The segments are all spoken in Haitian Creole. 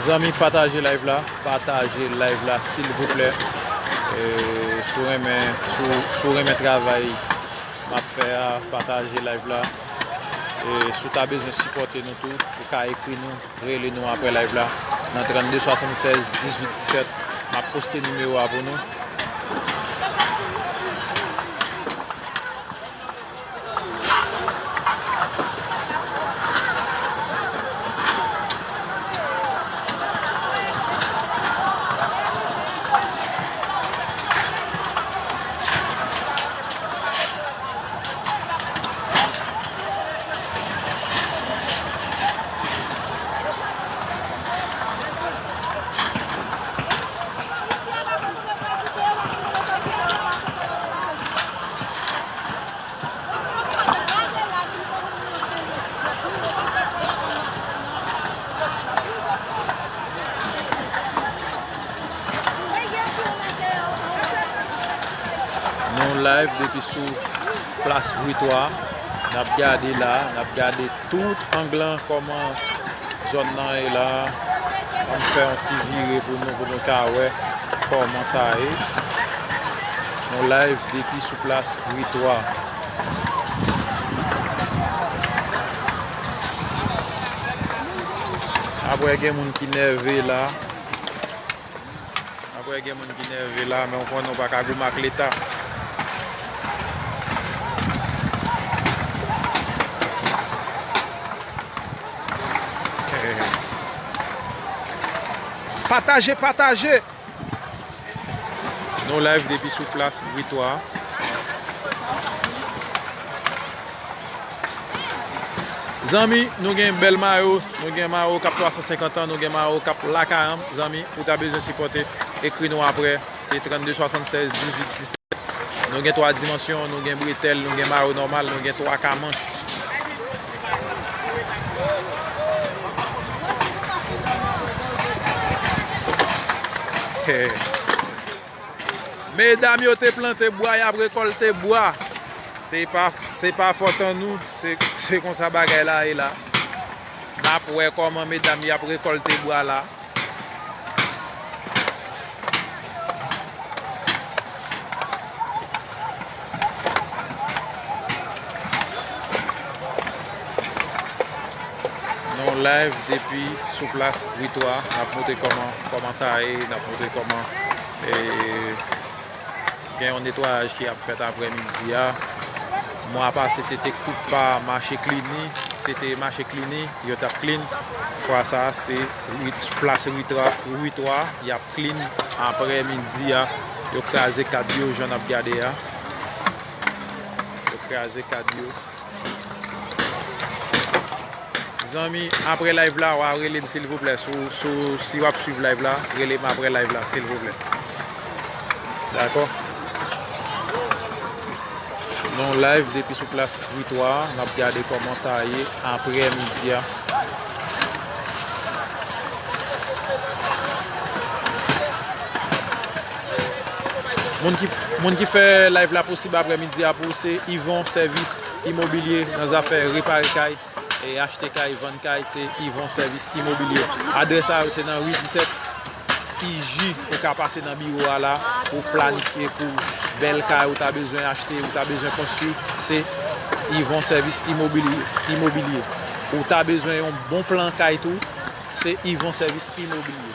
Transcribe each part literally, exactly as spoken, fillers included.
Zanmi, pataje live la, pataje live la, silvouplè. E, si w renmen, si w, si w renmen travay m ap fè a, pataje live la. E, si w ta bezwen sipòte nou tou, ou ka ekri nou, rele nou apre live la nan trannde swasannsèz dizuit disèt. M ap poste nimewo a pou nou. Nou live depi sou plas Vritwa. N ap gade la, n ap gade tout ang lan, kòman zòn nan ye la. Ann fè yon ti vire pou nou, pou nou ka wè kòman sa ye. Nou live depi sou plas Vritwa. Apre gen moun ki nève la. Apre gen moun ki nève la, men w konnen w pa ka goumen ak Leta. Pataje, pataje! Nou live depi sou plas Vritwa. Zanmi, nou gen bèl mayo, nou gen mayo k ap twa san senkant an, nou gen mayo k ap lakay an. Zanmi, ou ta bezwen sipòte, ekri nou apre. Se trannde swasannsèz dizuit disèt. Nou gen twa dimansyon, nou gen bretèl, nou gen mayo nòmal, nou gen twa ka manch. Medam yo te plante bwa, y ap rekòlte bwa. Se pa, se pa fòt an nou, se, se konsa bagay la ye la. N ap wè kòman medam y ap rekòlte bwa la. Nou live depi sou plas Vritwa. N ap montre kòman, kòman sa ye. N ap montre kòman, eh, gen yon netwayaj ki ap fèt aprèmidi a. Mwa pase, se te koup pa mache Klini. Se te mache Klini, yo t ap clean. Fwa sa a, se rit-, plas Vritwa, Vritwa, y ap clean aprèmidi a. Yo kraze kad yo, jan n ap gade a. Yo kraze kad yo. Zanmi, apre live la, w a rele m silvouplè. Si w, si w, si w ap swiv live la, rele m apre live la, silvouplè. Dakò? Nou live depi sou plas Vritwa a. N ap gade kòman sa ye aprèmidi a. Moun ki, moun ki fè live la posib aprèmidi a pou se Yvon Sèvis Imobilye nan zafè repare kay, e achte kay, vann kay, se Yvon Sèvis Imobilye. Adrès sa yo se nan ri disèt I J. Ou ka pase nan biwo a la pou planifye pou bèl kay ou ta bezwen achte, ou ta bezwen konstwi, se Yvon Sèvis Imobilye, Imobilye. Ou ta bezwen yon bon plan kay tou, se Yvon Sèvis Imobilye.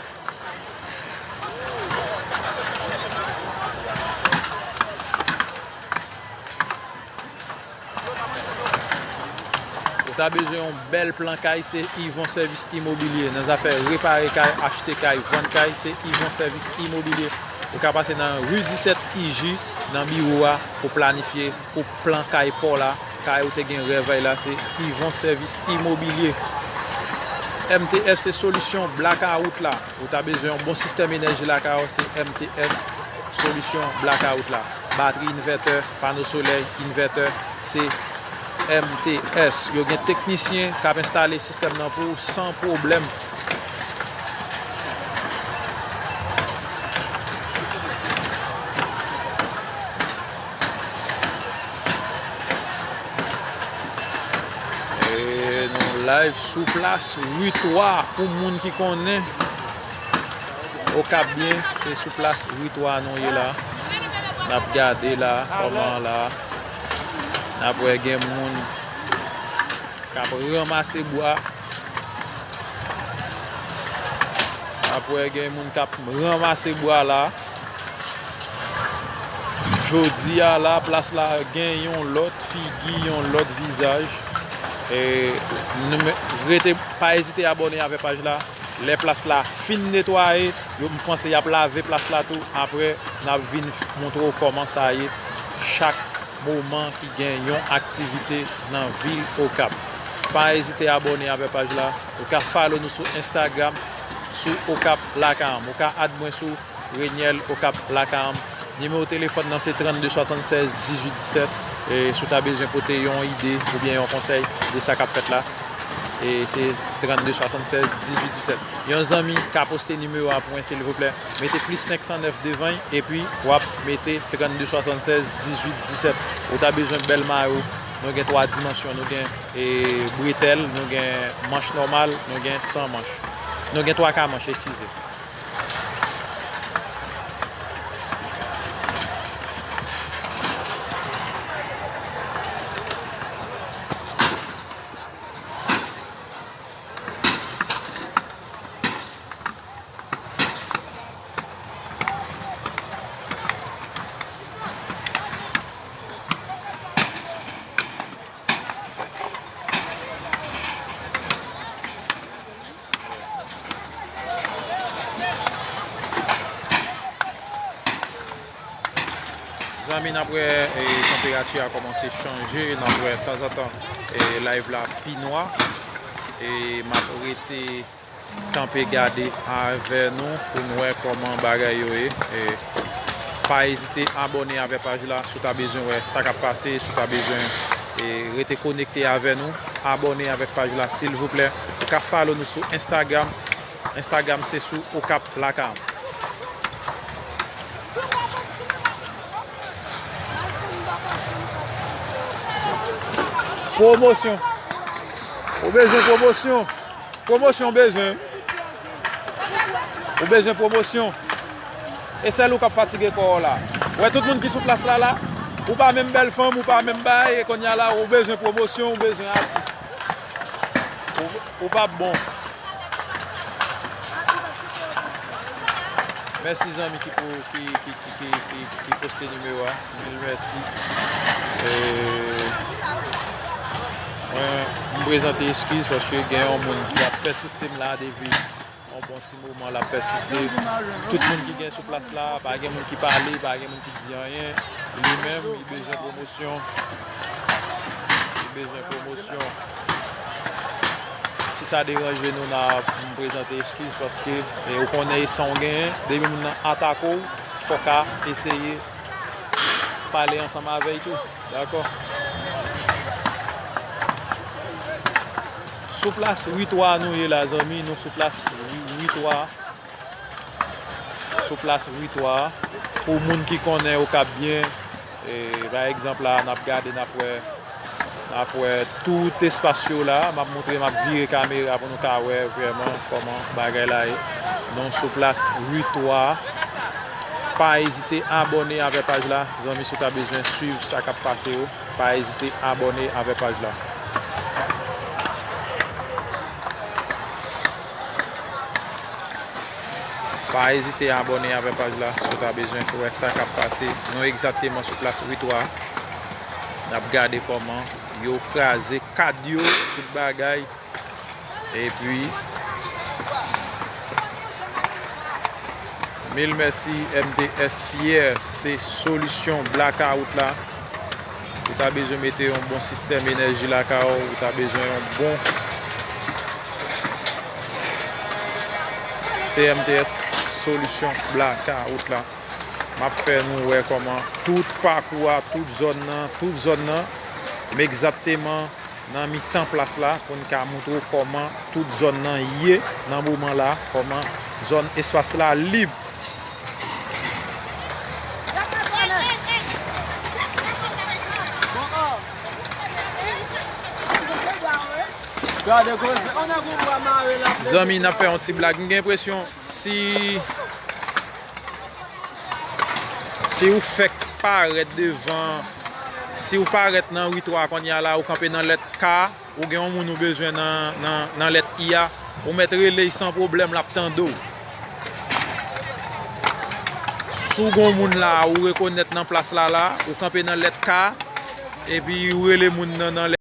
Ou ta bezwen yon bèl plan kay, se Yvon Sèvis Imobilye. Nan zafè repare kay, achte kay, vann kay, se Yvon Sèvis Imobilye. Ou ka pase nan ri disèt I J, nan biwo a, pou planifye, pou plan kay pa w la, kay ou te gen rèv la, se Yvon Sèvis Imobilye. M T S se solisyon blakawout la. Ou ta bezwen yon bon sistèm enèji lakay ou, se M T S solisyon blakawout la. Batri, envètè, pano solèy, envètè, se M T S. Yo gen teknisyen k ap enstale sistèm nan pou ou san pwoblèm. E nou live sou plas Ri twa pou moun ki konnen. Okap byen, se sou plas Ri twa nou ye la. N ap gade la, kòman la. N ap wè gen moun k ap ranmase bwa. N ap wè gen moun k ap ranmase bwa la. Jodi a la, plas la gen yon lòt figi, yon lòt vizaj. E, nou me-, rete, pa ezite abòne avè paj la. Lè plas la fin netwaye, yo, m panse y ap lave plas la tou. Apre, n ap vin montre w kòman sa ye chak moman ki gen yon aktivite nan vil Okap. Pa ezite abòne avè paj la. Ou ka follow nou sou Instagram, sou Okap Lakay Anm. Ou ka add mwen sou Reniel Okap Lakay Anm. Nimewo telefòn nan se trannde swasannsèz dizuit disèt. E si w ta bezwen pote yon ide oubyen yon konsèy de sa k ap fèt la, e se trannde swasannsèz dizuit disèt. Yon zanmi ka poste nimewo a pou mwen, silvouplè. Mete plis senk san nèf devan l, epi w ap mete trannde swasannsèz dizuit disèt. Ou ta bezwen bèl mayo, nou gen twa dimansyon, nou gen, e, bretèl, nou gen manch nòmal, nou gen san manch. Nou gen twa ka manch, eskize. Zanmi, n ap wè, e, tanperati a kòmanse chanje. N ap wè tanzantan, e, live la pi nwa. E m ap rete kanpe gade avè nou pou n wè kòman bagay yo ye. E pa ezite abòne avè paj la si w ta bezwen wè sa k ap pase, si w ta bezwen, e, rete konekte avè nou. Abòne avèk paj la, silvouplè. Ou ka follow nou sou Instagram. Instagram se sou Okap Lakay Anm. Pwomosyon. Ou bezwen pwomosyon? Pwomosyon ou bezwen? Ou bezwen pwomosyon? E sèl ou k ap fatige kò w la. Ou wè tout moun ki sou plas la la? Ou pa menm bèl fanm, ou pa menm bay, e kounye a la, ou bezwen pwomosyon, ou bezwen atis. Ou, ou p ap bon. Mèsi zanmi ki pou, ki, ki, ki, ki, ki, ki poste nimewo a. Mil mèsi. E, mwen, m prezante eskiz paske gen yon moun ki ap pèsiste m la depi yon bon ti moman l ap pèsiste. Tout moun ki gen sou plas la, pa gen moun ki pale, pa gen moun ki di anyen. Li menm, li bezwen pwomosyon. Li bezwen pwomosyon. Si sa deranje nou, n a, m prezante eskiz paske, e, ou konnen e san w genyen, depi moun nan atake w, fò w ka eseye pale ansanm avè l tou. Dakò? Sou plas Ri twa nou ye la, zanmi. Nou sou plas Ri twa. Sou plas Ri twa. Pou moun ki konnen Okap byen, e, pa egzanp la, n ap gade, n ap wè, n ap wè tout espas yo la. M ap montre, m ap vire kamera pou nou ka wè vrèman kòman bagay la ye. Nou sou plas Ri twa. Pa ezite abòne avè paj la, zanmi, si w ta bezwen swiv sa k ap pase yo. Pa ezite abòne avè paj la. Pa ezite abòne avè paj la si w ta bezwen wè sa k ap pase. Nou egzakteman sou plas Ri twa. N ap gade kòman yo kraze kad yo, tout bagay. Epi, mil mèsi M T S Pierre, se solisyon blakawout la. Ou ta bezwen mete yon bon sistèm enèji lakay ou, ou ta bezwen yon bon C M T S solisyon blakawout la. M ap fè nou wè kòman tout pakou a, tout zòn nan, tout zòn nan, m egzakteman nan mitan plas la pou n ka montre w kòman tout zòn nan ye nan moman la, kòman zòn espas la lib. Zanmi, n ap fè yon ti blag. M gen enpresyon si Si ou fèk parèt devan, si ou parèt nan ri twa kounye a la, ou kanpe nan lèt K, ou gen yon moun ou bezwen nan, nan, nan lèt I a, ou mèt rele l san pwoblèm, l ap tande w. Si w gen yon moun la, ou rekonèt nan plas la la, ou kanpe nan lèt K, epi ou rele moun nan nan